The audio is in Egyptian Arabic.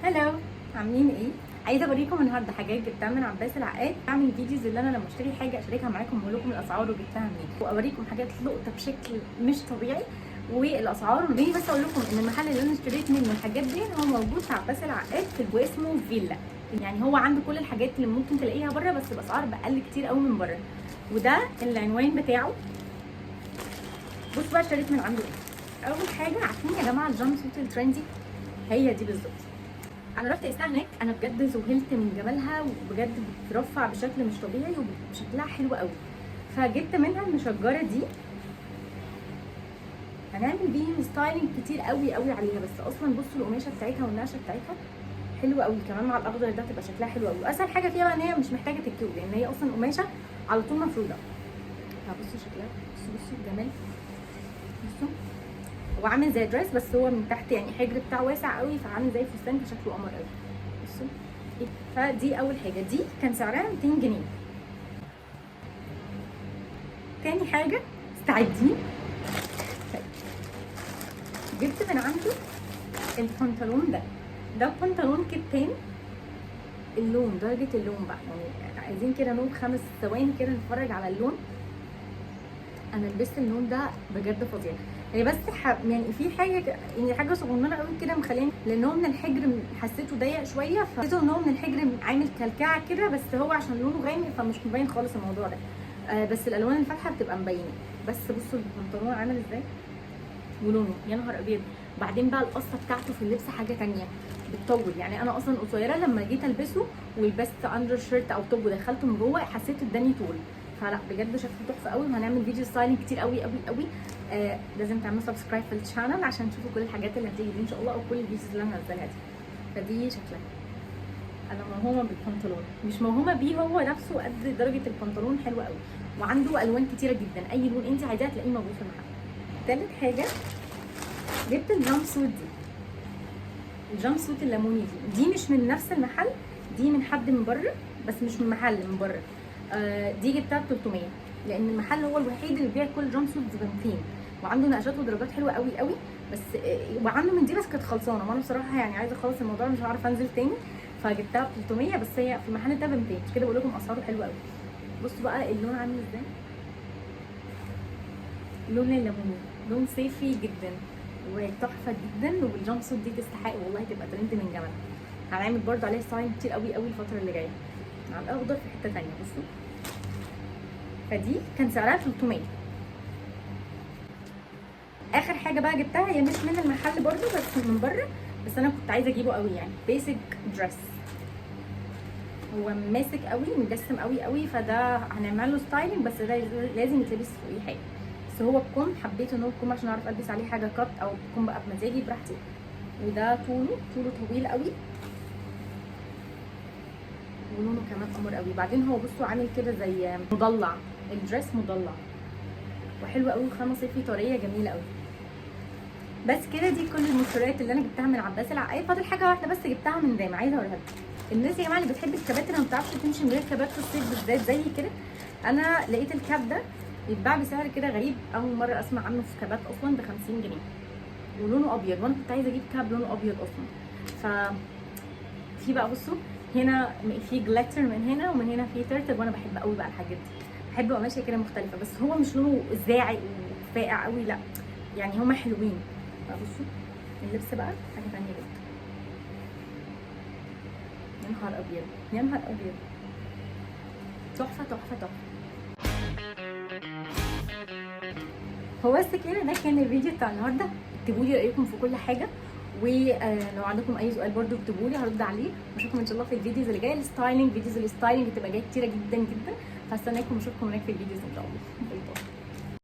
Hello، عاملين ايه؟ عايزه اوريكم النهارده حاجات جبتها من عباس العقاد. بعمل videos اللي انا لما اشتري حاجة اشاركها معاكم واقول لكم الاسعار وجبتها منين، واوريكم حاجات لقطة بشكل مش طبيعي والاسعار. ودي بس اقول لكم ان المحل اللي انا اشتريت منه الحاجات دي هو موجود في عباس العقاد في واسمه فيلا. يعني هو عنده كل الحاجات اللي ممكن تلاقيها بره بس باسعار باقل كتير قوي من بره، وده العنوان بتاعه. بصوا بقى اشتريت من عنده ايه. اول حاجة، عارفين يا جماعة ال jumpsuit ال trendy؟ هي دي بالظبط. انا رحت قستها هناك، انا بجد ذهلت من جمالها، وبجد بترفع بشكل مش طبيعي وشكلها حلو قوي. فجبت منها المشجره دي، هنعمل بيهم styling كتير قوي قوي عليها. بس اصلا بصوا القماشه بتاعتها والنقشه بتاعتها حلوة قوي، كمان مع الاخضر ده تبقى شكلها حلو قوي. واسهل حاجة فيها بقى ان هي مش محتاجه تتكوي، لان هي اصلا قماشة على طول مفروده. بصوا شكلها، بصوا بصوا الجمال، بصوا هو عامل زي dress بس هو من تحت يعني الحجر بتاعه واسع قوي، فعامل زي فستان، فشكله قمر قوي. بصوا، فدي اول حاجة، دي كان سعرها 200 جنيه. تاني حاجة، مستعدين؟ طيب. جبت من عنده البنطلون ده، ده بنطلون كتان. اللون، درجه اللون بقى، يعني عايزين كده نقوم 5 ثواني كده نتفرج على اللون. انا لبست اللون ده بجد فظيع. هي بس يعني في حاجة، يعني حاجة صغننه قوي كده مخليني، لان هو من الحجر حسيته ضيق شويه، فحسيته ان هو من الحجر عامل كلكعه كده، بس هو عشان لونه غامق فمش مبين خالص الموضوع ده. بس الالوان الفاتحة بتبقى مبينه. بس بصوا البنطلون عامل ازاي ولونه، يا نهار ابيض. بعدين بقى القصة بتاعته في اللبس حاجة تانية، بتطول. يعني انا اصلا قصيره، لما جيت البسه ولبست undershirt او top ودخلته من جوه حسيت اداني طول. فلا بجد شكله تحفة قوي، وهنعمل فيديو styling كتير قوي قوي قوي. لازم تعملوا subscribe في ال channel عشان تشوفوا كل الحاجات اللي هتيجي دي ان شاء الله، او كل ال videos اللي انا هنزلها دي. فدي شكلها. انا موهومه بالبنطلون، مش موهومه بيه هو نفسه قد درجه البنطلون، حلو قوي وعنده الوان كتيرة جدا، اي لون انت عايزاه تلاقيه موجود في المحل. تالت حاجه، جبت ال jumpsuit دي، ال jumpsuit الليموني دي. دي مش من نفس المحل، دي من حد من بره، بس مش من محل من بره. دي جبتها ب 300، لان المحل هو الوحيد اللي بيبيع كل jumpsuit ب 200، وعنده نقشات ودرجات حلوة قوي قوي. بس وعنده من دي بس كانت خلصانه، وانا بصراحة يعني عايزه اخلص الموضوع، مش هعرف انزل تاني، فجبتها ب 300، بس هي في المحل ده ب 200. مش كده بقول لكم اسعاره حلوة قوي. بصوا بقى اللون عامل ازاي، لون الليموني، لون صيفي جدا وتحفه جدا. وال jumpsuit دي تستحق والله تبقى ترند من جمالها. هنعمل برضو عليها style كتير قوي قوي الفترة اللي جاية مع الاخضر في حتة ثانية. بصوا، فدي كان سعرها 300. اخر حاجة بقى جبتها، هي مش من المحل برضو بس من بره، بس انا كنت عايزه اجيبه قوي، يعني basic dress. هو ماسك قوي، مجسم قوي قوي، فده هنعمل له styling، بس ده لازم يتلبس فوقيه حاجه. بس هو بكم، حبيت ان هو بكم عشان اعرف البس عليه حاجة cut او بكم بقى بمزاجي براحتي. وده طوله، طوله طويل قوي، ولونه كمان قمر قوي. بعدين هو بصوا عامل كده زي مضلع، ال dress مضلع وحلو قوي، خامة صيفي طريه جميلة قوي. بس كده دي كل المشتريات اللي انا جبتها من عباس العقاد. فاضل حاجة واحدة بس جبتها من دايما، عايزه اوريها لكم. الناس يا جماعة اللي بتحب الكابات، اللي ما بتعرفش تمشي من غير كابات في الصيف بالذات زي كده، انا لقيت الكاب ده بيتباع بسعر كده غريب، اول مرة اسمع عنه في كابات اصلا، ب 50 جنيه، ولونه ابيض، وانا كنت عايزه اجيب كاب لونه ابيض اصلا. ف في بقى بصوا هنا في glitter من هنا، ومن هنا في turtle، وانا بحب قوي بقى الحاجات دي، بحب ابقى ماشية كده مختلفه. بس هو مش لونه زاعق وفاقع قوي، لا، يعني هما حلوين. بصوا اللبس بقى حاجة ثانية جدا، يا نهار ابيض يا نهار ابيض، تحفة تحفة تحفه. هو بس كده، ده كان الفيديو بتاع النهارده. اكتبوا لي رايكم في كل حاجه، ولو عندكم اي سؤال برضو اكتبوا لي هرد عليه. واشوفكم ان شاء الله في ال videos اللي جاية، ال styling، videos ال styling بتبقى جاية كتيرة جدا جدا، فاستناكم واشوفكم هناك في ال videos ان شاء الله. bye bye.